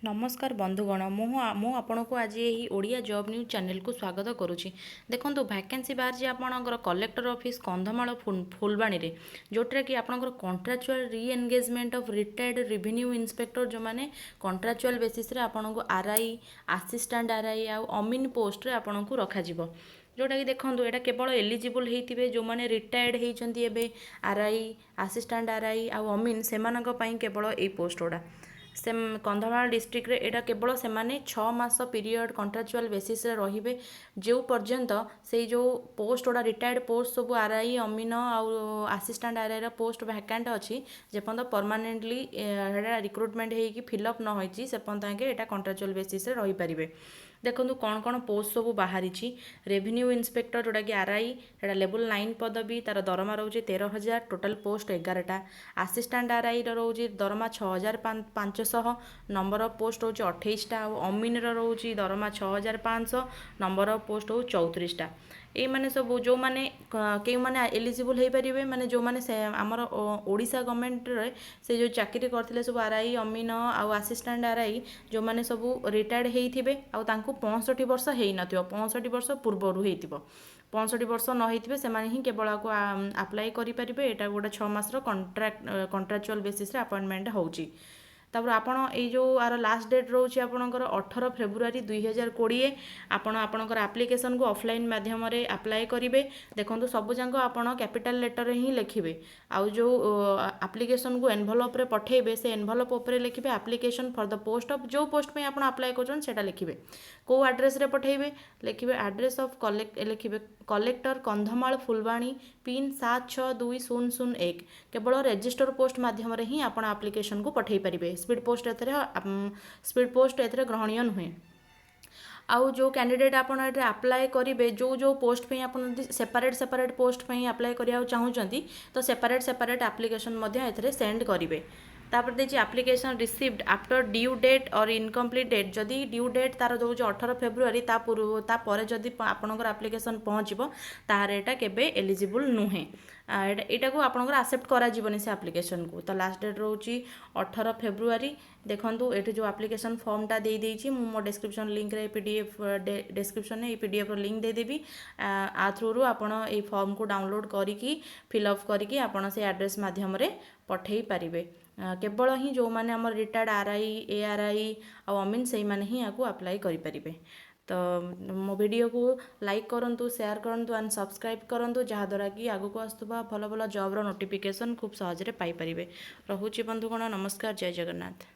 ନମସ୍କାର ବନ୍ଧୁଗଣ, ମୁଁ ଆପଣଙ୍କୁ ଆଜି ଏହି ଓଡ଼ିଆ ଜବ୍ ନ୍ୟୁଜ୍ ଚ୍ୟାନେଲକୁ ସ୍ୱାଗତ କରୁଛି। ଦେଖନ୍ତୁ, ଭ୍ୟାକେନ୍ସି ବାହାରିଛି ଆପଣଙ୍କର କଲେକ୍ଟର ଅଫିସ୍, କନ୍ଧମାଳ, ଫୁଲବାଣୀରେ, ଯେଉଁଥିରେ କି ଆପଣଙ୍କର contractual re-engagement of retired revenue inspector, ଯେଉଁମାନେ କଣ୍ଟ୍ରାଚୁଆଲ୍ ବେସିସ୍ରେ ଆପଣଙ୍କୁ ଆର୍ I, assistant R I ଆଉ ଅମିନ୍ ପୋଷ୍ଟରେ ଆପଣଙ୍କୁ ରଖାଯିବ। ଯେଉଁଟାକି ଦେଖନ୍ତୁ, ଏଇଟା କେବଳ ଏଲିଜିବୁଲ୍ ହେଇଥିବେ ଯେଉଁମାନେ ରିଟାୟାର୍ଡ଼ ହେଇଛନ୍ତି ଏବେ ଆର୍ I, assistant R I ଆଉ ଅମିନ୍, ସେମାନଙ୍କ ପାଇଁ କେବଳ ଏଇ ପୋଷ୍ଟ ଗୁଡ଼ା। ସେ କନ୍ଧମାଳ ଡିଷ୍ଟ୍ରିକ୍ଟରେ ଏଇଟା କେବଳ ସେମାନେ 6 ମାସ ପିରିୟଡ଼ କଣ୍ଟ୍ରାଚୁଆଲ୍ ବେସିସ୍ରେ ରହିବେ, ଯେଉଁ ପର୍ଯ୍ୟନ୍ତ ସେଇ ଯେଉଁ ପୋଷ୍ଟ ଗୁଡ଼ା, ରିଟାୟାର୍ଡ଼ ପୋଷ୍ଟ ସବୁ ଆର୍ I, ଅମିନ ଆଉ ଆସିଷ୍ଟାଣ୍ଟ ଆର୍ ଆଇର ପୋଷ୍ଟ ଭ୍ୟାକାଣ୍ଟ ଅଛି, ଯେପର୍ଯ୍ୟନ୍ତ ପରମାନେଣ୍ଟଲି ସେଇଟା ରିକ୍ରୁଟମେଣ୍ଟ ହେଇକି ଫିଲ୍ଅପ୍ ନ ହେଇଛି, ସେ ପର୍ଯ୍ୟନ୍ତ ଏଇଟା କଣ୍ଟ୍ରାଚୁଆଲ୍ ବେସିସ୍ରେ ରହିପାରିବେ। ଦେଖନ୍ତୁ, କ'ଣ କ'ଣ ପୋଷ୍ଟ ସବୁ ବାହାରିଛି। ରେଭିନ୍ୟୁ ଇନ୍ସପେକ୍ଟର, ଯେଉଁଟାକି ଆର୍ I, ସେଇଟା ଲେବୁଲ୍ 9 ପଦବୀ, ତା'ର ଦରମା ରହୁଛି 13,000, ଟୋଟାଲ୍ ପୋଷ୍ଟ 11ଟା। ଆସିଷ୍ଟାଣ୍ଟ ଆର୍ ଆଇର ରହୁଛି ଦରମା 6500, ନମ୍ବର ଅଫ୍ ପୋଷ୍ଟ ହେଉଛି 28ଟା। ଆଉ ଅମିନର ରହୁଛି ଦରମା 6500, ନମ୍ବର ଅଫ୍ ପୋଷ୍ଟ ହେଉଛି 34ଟା। ଏଇମାନେ ସବୁ ଯେଉଁମାନେ, କେଉଁମାନେ ଏଲିଜିବୁଲ୍ ହେଇପାରିବେ, ମାନେ ଯେଉଁମାନେ ସେ ଆମର ଓଡ଼ିଶା ଗଭର୍ଣ୍ଣମେଣ୍ଟରେ ସେ ଯେଉଁ ଚାକିରି କରିଥିଲେ ସବୁ ଆର୍ I, ଅମିନ ଆଉ ଆସିଷ୍ଟାଣ୍ଟ ଆର୍ I, ଯେଉଁମାନେ ସବୁ ରିଟାୟାର୍ଡ଼ ହେଇଥିବେ ଆଉ ତାଙ୍କୁ 65 ବର୍ଷ ହେଇନଥିବ, 65 ବର୍ଷ ପୂର୍ବରୁ ହେଇଥିବ, 65 ବର୍ଷ ନ ହେଇଥିବେ, ସେମାନେ ହିଁ କେବଳ ଆକୁ ଆପ୍ଲାଏ କରିପାରିବେ। ଏଇଟା ଗୋଟେ 6 ମାସର କଣ୍ଟ୍ରାଚୁଆଲ୍ ବେସିସ୍ରେ ଆପଏଣ୍ଟମେଣ୍ଟ ହେଉଛି। ତାପରେ ଆପଣ ଏଇ ଯେଉଁ ଆର ଲାଷ୍ଟ ଡେଟ୍ ରହୁଛି ଆପଣଙ୍କର 18 ଫେବୃଆରୀ 2020। ଆପଣ ଆପଣଙ୍କର ଆପ୍ଲିକେସନକୁ ଅଫଲାଇନ୍ ମାଧ୍ୟମରେ ଆପ୍ଲାଏ କରିବେ। ଦେଖନ୍ତୁ, ସବୁଯାକ ଆପଣ କ୍ୟାପିଟାଲ୍ ଲେଟର୍ରେ ହିଁ ଲେଖିବେ। ଆଉ ଯେଉଁ ଆପ୍ଲିକେସନକୁ ଏନଭଲପ୍ରେ ପଠାଇବେ, ସେ ଏନଭଲପ୍ ଉପରେ ଲେଖିବେ "application for the post of", ଯେଉଁ ପୋଷ୍ଟ ପାଇଁ ଆପଣ ଆପ୍ଲାଏ କରୁଛନ୍ତି ସେଇଟା ଲେଖିବେ। କେଉଁ ଆଡ୍ରେସ୍ରେ ପଠାଇବେ ଲେଖିବେ, ଆଡ୍ରେସ୍ ଅଫ୍ କଲେକ୍ଟ ଲେଖିବେ, କଲେକ୍ଟର, କନ୍ଧମାଳ, ଫୁଲବାଣୀ, ପିନ୍ 762001। କେବଳ ରେଜିଷ୍ଟର ପୋଷ୍ଟ ମାଧ୍ୟମରେ ହିଁ ଆପଣ ଆପ୍ଲିକେସନକୁ ପଠାଇ ପାରିବେ। ସ୍ପିଡ୍ ପୋଷ୍ଟ ଏଥିରେ ଗ୍ରହଣୀୟ ନୁହେଁ। ଆଉ ଯେଉଁ କ୍ୟାଣ୍ଡିଡେଟ୍ ଆପଣ ଏଠାରେ ଆପ୍ଲାଏ କରିବେ, ଯେଉଁ ଯେଉଁ ପୋଷ୍ଟ ପାଇଁ ଆପଣ ଯଦି ସେପାରେଟ୍ ସେପାରେଟ୍ ପୋଷ୍ଟ ପାଇଁ ଆପ୍ଲାଏ କରିବାକୁ ଚାହୁଁଛନ୍ତି, ତ ସେପାରେଟ୍ ସେପାରେଟ୍ ଆପ୍ଲିକେସନ୍ ମଧ୍ୟ ଏଥିରେ ସେଣ୍ଡ କରିବେ। ତାପରେ ଦେଇଛି, application received after due date or incomplete date, ଯଦି ଡ୍ୟୁ ଡେଟ୍ ତାର ଦେଉଛି 18 ଫେବୃଆରୀ, ତା ପୂର୍ବ ତାପରେ ଯଦି ଆପଣଙ୍କର ଆପ୍ଲିକେସନ୍ ପହଞ୍ଚିବ, ତାହେଲେ ଏଇଟା କେବେ ଏଲିଜିବୁଲ୍ ନୁହେଁ। ଏଇଟାକୁ ଆପଣଙ୍କର ଆକ୍ସେପ୍ଟ କରାଯିବନି ସେ ଆପ୍ଲିକେସନ୍କୁ। ତ ଲାଷ୍ଟ ଡେଟ୍ ରହୁଛି 18 ଫେବୃଆରୀ। ଦେଖନ୍ତୁ, ଏଠି ଯେଉଁ ଆପ୍ଲିକେସନ୍ ଫର୍ମଟା ଦେଇଦେଇଛି, ମୁଁ ମୋ ଡେସ୍କ୍ରିପସନ୍ ଲିଙ୍କରେ ପିଡିଏଫ୍ ଡେସ୍କ୍ରିପସନ୍ରେ ଏଇ ପିଡିଏଫ୍ର ଲିଙ୍କ୍ ଦେଇଦେବି। ଆ ଥ୍ରୁରୁ ଆପଣ ଏଇ ଫର୍ମକୁ ଡାଉନଲୋଡ଼୍ କରିକି, ଫିଲ୍ଅପ୍ କରିକି ଆପଣ ସେଇ ଆଡ୍ରେସ୍ ମାଧ୍ୟମରେ ପଠାଇ ପାରିବେ। କେବଳ ହିଁ ଯେଉଁମାନେ ଆମର retired R I, A R I ଆଉ ଅମିନ୍, ସେଇମାନେ ହିଁ ଏହାକୁ ଆପ୍ଲାଏ କରିପାରିବେ। ତ ମୋ ଭିଡ଼ିଓକୁ ଲାଇକ୍ କରନ୍ତୁ, ସେୟାର କରନ୍ତୁ ଆଣ୍ଡ ସବସ୍କ୍ରାଇବ୍ କରନ୍ତୁ, ଯାହାଦ୍ୱାରା କି ଆଗକୁ ଆସୁଥିବା ଭଲ ଭଲ ଜବ୍ର ନୋଟିଫିକେସନ୍ ଖୁବ୍ ସହଜରେ ପାଇପାରିବେ। ରହୁଛି ବନ୍ଧୁଗଣ, ନମସ୍କାର, ଜୟ ଜଗନ୍ନାଥ।